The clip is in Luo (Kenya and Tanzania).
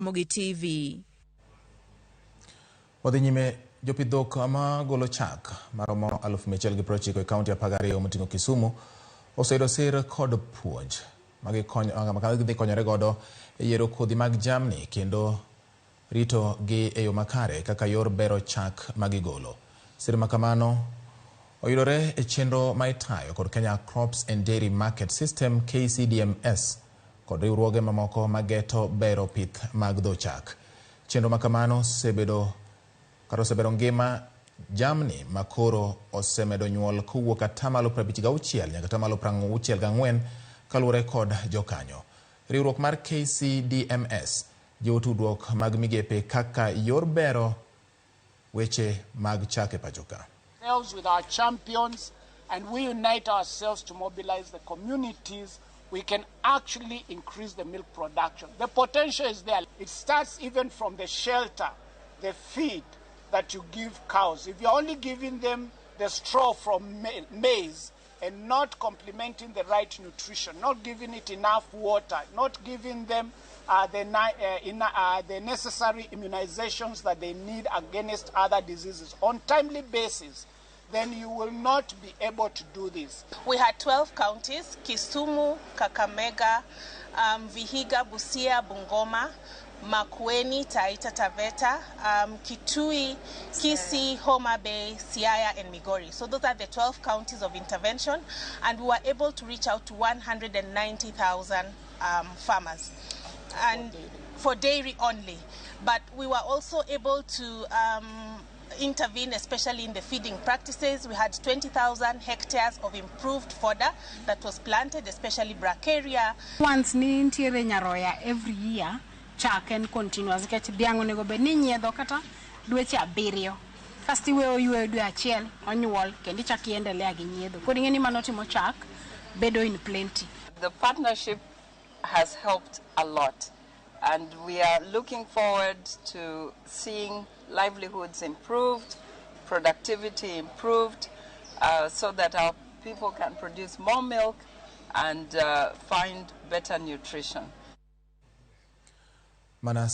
Ramogi TV. Wadhi nyime. Jopith dhok magolo chak maromo 1,190 e kaunti 12 moting'o Kisumu oseyudo sir kod puonj magidhi konyore godo e yiero kodhi mag jamni kendo rito gi e yo makare kaka yor bero chak magigolo. Sir makamano oyudore e chenro ma itayo kod Kenya Crops and Dairy Market System, KCDMS, kod riwruoge mamoko mageto bero pith mag dho chak. Chenro makamano osebedo kata osebero ngima jamni makoro osemedo nyuol kowuok 56% nyaka 64% kaluwore kod jokanyo. Riwruok mar KCDMS jiwo tudruok mag migepe kaka yor bero weche mag chak e pacho ka. With our champions and we unite ourselves to mobilize the communities, we can actually increase the milk production. The potential is there. It starts even from the shelter, the feed that you give cows. If you're only giving them the straw from maize and not complementing the right nutrition, not giving it enough water, not giving them the necessary immunizations that they need against other diseases on timely basis, then you will not be able to do this. We had 12 counties: Kisumu, Kakamega, Vihiga, Busia, Bungoma, Makueni, Taita Taveta, Kitui, Kisii, Homa Bay, Siaya, and Migori. So those are the 12 counties of intervention, and we were able to reach out to 190,000 farmers. And for dairy only. But we were also able to intervene, especially in the feeding practices. We had 20,000 hectares of improved fodder that was planted, especially bracharia. Once ni nitiere nyaroya every year, chak en continuous, nikech dhiang' onego bed ni nyiedho kata dweche 7 kasto iweyo oyweyo dwe achiel, onyuol kendo ichak iendelea gi nyiedho. Koro ing'e ni mano timo chak bedo in plenty. The partnership has helped a lot, and we are looking forward to seeing livelihoods improved, productivity improved, so that our people can produce more milk and find better nutrition. Mana.